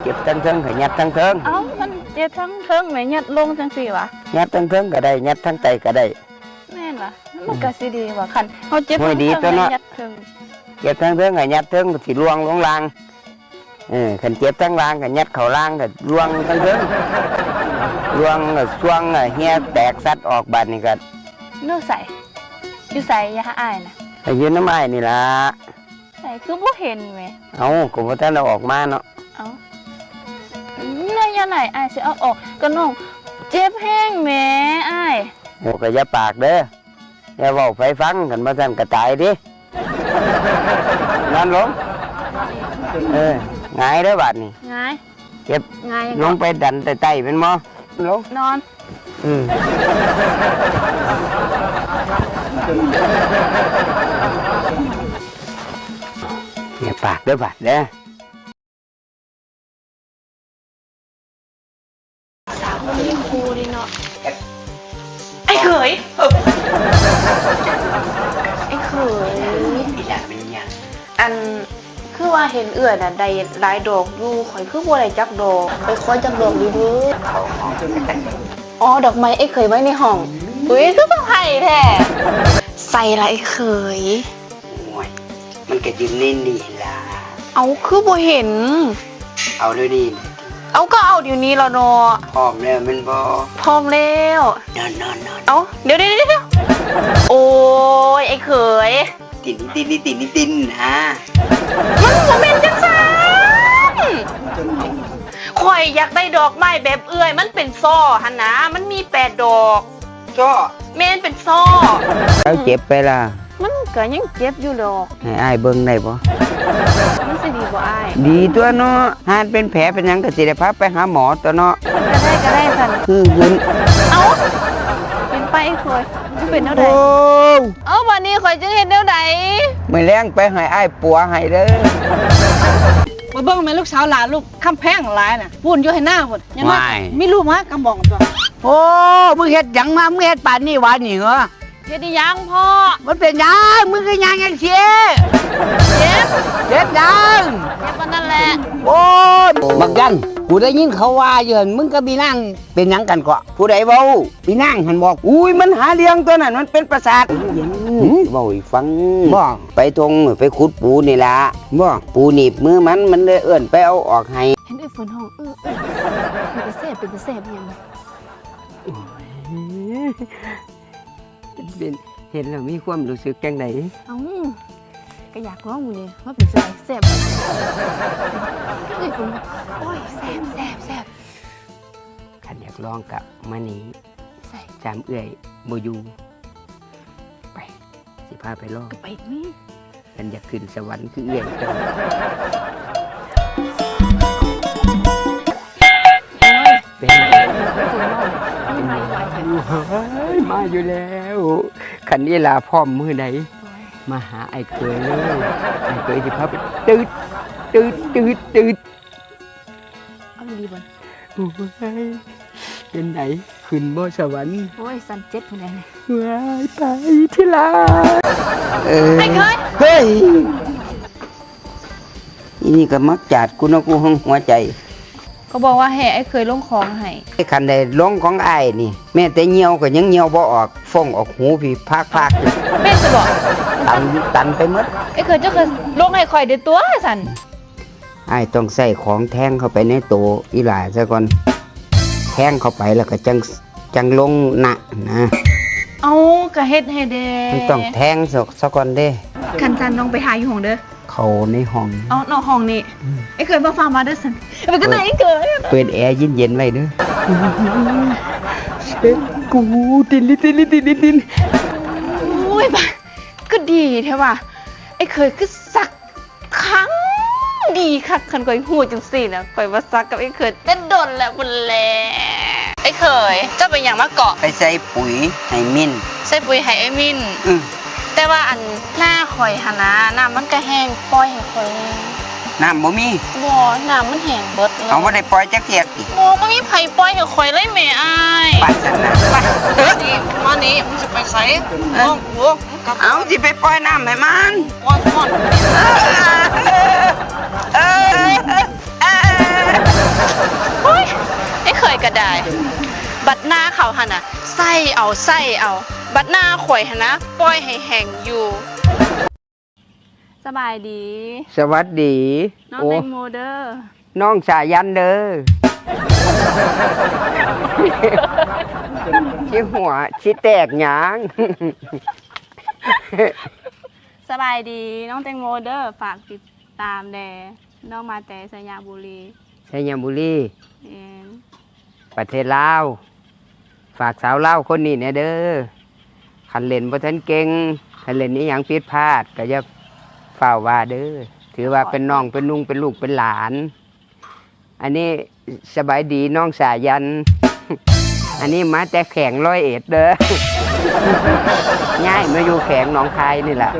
ເຈັບທາງເທິງກໍຍັດທາງເທິງ. ເອົ້າ ມັນເຈັບທາງເທິງແມ່ນຍັດລົງຈັ່ງຊີ້ຫວາ? ຍັດທາງເທິງກໍໄດ້ ຍັດທາງໃຕ້ກໍໄດ້. ແມ່ນຫວາ? ມັນກໍຊິດີຫວາ ຄັນເຮົາເຈັບທາງເທິງກໍຍັດເທິງ. ເຈັບທາງເທິງກໍຍັດເທິງ ມັນຊິລ່ວງລົງລ່າງ. ເອີ ຄັນເຈັບທາງລ່າງກໍຍັດເຂົ້າລ່າງ ກໍລ່ວງທາງເທິງ ລ່ວງກໍຊ່ວງກໍເຫື່ອແຕກສັດອອກ ບາດນີ້ກໍ. ຢູ່ໃສ? ຢູ່ໃສ? ຢາກຫາອ້າຍນະ. ກໍຢູ່ນຳອ້າຍນີ້ລະ. ໃສຄືບໍ່ເຫັນແໝ? ເອົ້າ ກໍບໍ່ທັນໄດ້ອອກມາເນາະ. ເອົ້າ ແລ້ວຍາມໃດອ້າຍຊິເອົາອອກ? ກໍນ້ອງເຈັບແຮງແໝອ້າຍ. ໂອ້ ກໍຢ່າປາກເດີ້. ຢ່າເວົ້າໃຜຟັງ ຄັນບໍ່ຊັ້ນກໍຕາຍຕິ. ນອນລົງ. ເອີ ຫງາຍເດີ້ບາດນີ້. ຫງາຍ. ເຈັບ. ຫງາຍ. ລົງໄປດັນໃຕ້ໆ ແມ່ນບໍ່? ລົງ. ນອນ. ອືມ. ຢ່າປາກເດີ້ບາດເດີ້. ສາວຄົນນີ້ຄູນີ້ເນາະ. ອ້າຍເຂີຍ ອ້າຍເຂີຍ ອີ່ຫຼ້າແມ່ນຫຍັງ? ອັນ ຄືວ່າເຫັນເອື້ອຍນະໄດ້ຫຼາຍດອກຢູ່ ຂ້ອຍຄືບໍ່ໄດ້ຈັກດອກ? ໄປຂໍຈັກດອກດີເດີ້. ອໍ ດອກໄມ້ອ້າຍເຂີຍໄວ້ໃນຫ້ອງ. ອຸ້ຍ ຄືເຊີໄພຣສ໌ແທ້. ໃສລະອ້າຍເຂີຍ? ໂອ້ຍ ມັນກໍຢູ່ໃນນີ້ລະ. ເອົ້າ ຄືບໍ່ເຫັນ? ເອົາດຽວນີ້. ເອົາ ກໍເອົາດຽວນີ້ລະເນາະ. ພ້ອມແລ້ວແມ່ນບໍ່? ພ້ອມແລ້ວ. ນອນໆໆ. ເອົ້າ ດຽວໆໆ ໂອ້ຍ ອ້າຍເຂີຍ ຕິນຕິນຕິນຕິນຕິນຫາ. ມັນບໍ່ແມ່ນຈັ່ງຊັ້ນ. ຂ້ອຍຢາກໄດ້ດອກໄມ້ແບບເອື້ອຍ ມັນເປັນສໍ່ຫັ້ນນະ ມັນມີແປດດອກ. ສໍ້? ແມ່ນ ເປັນສໍ້. ແລ້ວເຈັບໄປລະ? ມັນກໍຍັງເຈັບຢູ່ດອກ. ໃຫ້ອ້າຍເບິ່ງໄດ້ບໍ່? ມັນຊິດີບໍ່ອ້າຍ? ດີຕົວະເນາະ. ຫາກເປັນແຜເປັນຫຍັງກໍຊິໄດ້ພາໄປຫາໝໍຕົວະເນາະ. ກໍໄດ້ ກໍໄດ້ຊັ້ນ. ຄືຫຶນ. ເອົ້າ ເປັນໄປຂ້ອຍ ມັນເປັນແນວໃດ? ໂອ້ ເອົ້າ ບາດນີ້ຂ້ອຍຈະເຮັດແນວໃດ? ມື້ແລງໄປໃຫ້ອ້າຍປົວໃຫ້ເດີ້. ມາເບິ່ງແມ່ລູກສາວຫຼ້າ ລູກຄຳແພງຫຼາຍນະ ປູນຢູ່ໃຫ້ນາພຸ້ນ. ຍັງ ມີລູກມາກຳບອງຕົວະ. ໂອ້ ມຶງເຮັດຫຍັງມາ ມຶງເຮັດປານນີ້ຫວານີ້ເຫືອ? ເຮັດອີ່ຫຍັງພໍ່? ມັນເປັນຫຍັງ ມຶງຄືຍ່າງຈັ່ງຊີ້? ເຈັບ. ເຈັບຫຍັງ? ເຈັບປານນັ້ນແຫຼະ. ໂອ້ຍ ບັກຈັນ ກູໄດ້ຍິນເຂົາວ່າຢູ່ຫັ້ນ ມຶງກັບອີ່ນາງເປັນຫຍັງກັນເກາະ? ຜູ້ໃດເວົ້າ? ອີ່ນາງຫັ້ນບອກ. ອຸ້ຍ ມັນຫາເລື່ອງຕົວະນັ້ນ ມັນເປັນປະສາດ. ຫືມ ເວົ້າໃຫ້ຟັງ. ບໍ່. ໄປທົ່ງໄປຂຸດປູນີ້ລະ. ບໍ່. ປູໜີບມືມັນ ມັນເລີຍເອີ້ນໄປເອົາອອກໃຫ້. ເຫັນເອື້ອຍຝົນຮ້ອງ ເອີ ເອີ ເປັນຕາແຊບ ເປັນຕາແຊບອີ່ຫຍັງ? ໂອ້ຍ ເປັນ ເຫັນແລ້ວມີຄວາມຮູ້ສຶກຈັ່ງໃດ? ເອົ້າ ກໍຢາກລອງເດ ວ່າເປັນຈັ່ງໃດ ແຊບບໍ່? ເອີຍ ໂອ້ຍ ແຊບ ແຊບ ແຊບ. ຄັນຢາກລອງກໍມານີ້. ໃສ? ຈາມເອື້ອຍບໍ່ຢູ່. ໄປ ຊິພາໄປລອງ. ກໍໄປນີ້. ຄັນຢາກຂຶ້ນສະຫວັນຄືເອື້ອຍເຈົ້າ. ໂອ້ຍ ເປັນ ມາຢູ່ແລ້ວ. ຄັນອີ່ຫຼ້າພ້ອມມື້ໃດ ມາຫາອ້າຍເຂີຍເລີຍ. ອ້າຍເຂີຍຊິພາໄປ ເອົາດີໆ ບໍ່? ໂອ້ຍ ເປັນໃດ ຂຶ້ນບໍ່ສະຫວັນ? ໂອ້ຍ ຊັ້ນເຈັດພຸ້ນແຫຼະນີ້. ວ້າຍ ໄປທີ່ລາ. ເອີ ອ້າຍເຂີຍ ເຮີ້ຍ ອີ່ນີ້ກໍມັກຈາດກູເນາະ ກູຫົງຫົວໃຈ. ກໍບອກວ່າໃຫ້ອ້າຍເຂີຍລົງຂອງໃຫ້. ຄັນໄດ້ລົງຂອງອ້າຍນີ້ ແມ້ແຕ່ຍ່ຽວກໍຍັງຍ່ຽວບໍ່ອອກ ຟົ້ງອອກຫູພີ້ພາກໆ. ແມ່ນຊະບໍ? ຕັນ ຕັນໄປໝົດ. ອ້າຍເຂີຍ ເຈົ້າກໍລົງໃຫ້ຂ້ອຍເດີ້ຕົວະຊັ້ນ. ອ້າຍຕ້ອງໃຊ້ຂອງແທງເຂົ້າໄປໃນໂຕອີ່ຫຼ້າຊະກ່ອນ. ແທງເຂົ້າໄປແລ້ວກໍຈັ່ງ ຈັ່ງລົງນະນະ. ເອົ້າ ກໍເຮັດໃຫ້ແດ່. ມັນຕ້ອງແທງຊະ ຊະກ່ອນເດ້. ຄັນຊັ້ນນ້ອງໄປຖ້າຢູ່ຫ້ອງເດີ້. ເຂົ້າໃນຫ້ອງ. ເອົາ ນອກຫ້ອງນີ້. ອືມ. ອ້າຍເຂີຍບໍ່ຟ້າວມາເດີ້ຊັ້ນ. ໄປກັນເດີ້ອ້າຍເຂີຍ. ເປີດແອຍິນໆໄວ້ເດີ້. ເຊັດກູ ຕິນລິ ຕິນລິ ຕິນລິ ຕິນ. ໂອ້ຍ ບາດ ຄືດີແທ້ວ່າ ອ້າຍເຂີຍຄືສັກ ຄັງ ດີຄັກ. ຄັນຂ້ອຍຮູ້ຈັ່ງຊີ້ນະ ຂ້ອຍມາສັກກັບອ້າຍເຂີຍແຕ່ດົນແລ້ວພຸ້ນແຫຼະ. ອ້າຍເຂີຍ ເຈົ້າເປັນຫຍັງມາເກາະ? ໄປໃສ່ປຸຍໃຫ້ມິນ. ໃສ່ປຸຍໃຫ້ອ້າຍມິນ? ອືມ. ແຕ່ວ່າອັນ ໜ້າຂ້ອຍຫັ້ນນະ ນ້ຳມັນກະແຫ້ງ ປ່ອຍໃຫ້ຂ້ອຍແດ່. ນ້ຳບໍ່ມີ? ບໍ່ ນ້ຳມັນແຫ້ງເບິດເລີຍ. ເອົາ ບໍ່ໄດ້ປ່ອຍຈັກເທື່ອຕິ? ບໍ່ ບໍ່ມີໃຜປ່ອຍໃຫ້ຂ້ອຍເລີຍແໝອ້າຍ. ໄປຊັ້ນນະ ໄປ. ນີ້ ມານີ້ ມຶງຊິໄປໃສ? ເອີ ມາ ໂອ້ ເອົາ ຊິໄປປ່ອຍນ້ຳໃຫ້ມັນ. ປ່ອຍກ່ອນ. ເອີ ເອີ ເອີ ເອີ. ໄດ້ ບັດໜ້າເຂົາຫັ້ນນະ ໃສ່ເອົາ ໃສ່ເອົາ ບັດໜ້າຂ້ອຍຫັ້ນນະ ປ່ອຍໃຫ້ແຫ້ງຢູ່. ສະບາຍດີ. ສະຫວັດດີ. ນ້ອງ ໂອ້ ແຕງໂມເດີ. ນ້ອງສາຍັນເດີ. ຊິຫົວຊິແຕກຫຍັງ? ສະບາຍດີ ນ້ອງແຕງໂມເດີ. ຝາກຕິດຕາມແດ່ ນ້ອງມາແຕ່ໄຊຍະບູລີ. ໄຊຍະບູລີ. ແມ່ນ. ປະເທດລາວ. ຝາກສາວລາວຄົນນີ້ແດ່ເດີ. ຄັນເຫຼັ້ນບໍ່ທັນເກັ່ງ ຄັນເຫຼັ້ນອີ່ຫຍັງຜິດພາດ ກໍຢ່າຟ້າວວ່າເດີ. ຖືວ່າເປັນນ້ອງ ເປັນລຸງ ເປັນລູກ ເປັນຫຼານ. ອັນນີ້ສະບາຍດີ ນ້ອງສາຍັນ. ອັນນີ້ມາແຕ່ແຂວງຮ້ອຍເອັດເດີ. ຍ້າຍມາຢູ່ແຂວງໜອງຄາຍນີ້ລະ.